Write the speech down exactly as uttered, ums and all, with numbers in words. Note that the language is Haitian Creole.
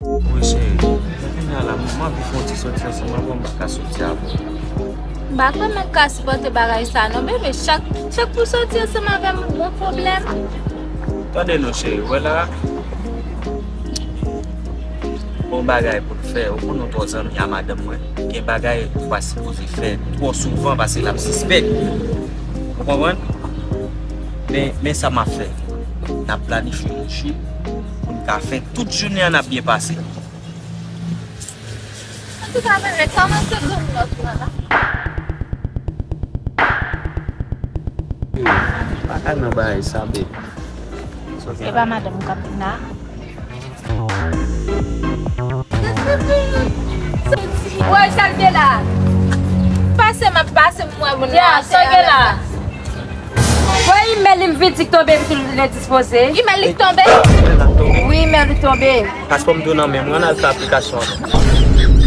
Wi, cheri. Kounye a la, m anvi fè yon ti soti ansanm avè w, m pa ka soti avè w. M pa kwè mwen ka sipòte bagay sa non, bebe. Chak, chak pou soti ansanm avè m, ou gon pwoblèm. Tande non, cheri, wè la. Gon bagay pou n fè, ou konn nou twò zanmi a madanm mwen. Gen bagay ou pa sipoze fè twò souvan, paske l ap sispèk. Ou konprann? Men, men sa m ap fè. N ap planifye yon jou pou n ka fè tout jounen an ap byen pase. Antouka, bebe, kòmanse granmoun nan la. Pa ka nan bagay sa, bebe. E pa madanm ou k ap vin la? Woy, sa l gen la? Pase, m ap pase, m wè moun la. Ya, sa l gen la? Woy, imèl li m vin di k tonbe, epi tou l endispoze. Imèl li k tonbe? Wi, imèl li tonbe. Paspò m tou nan men m, ann al fè aplikasyon an.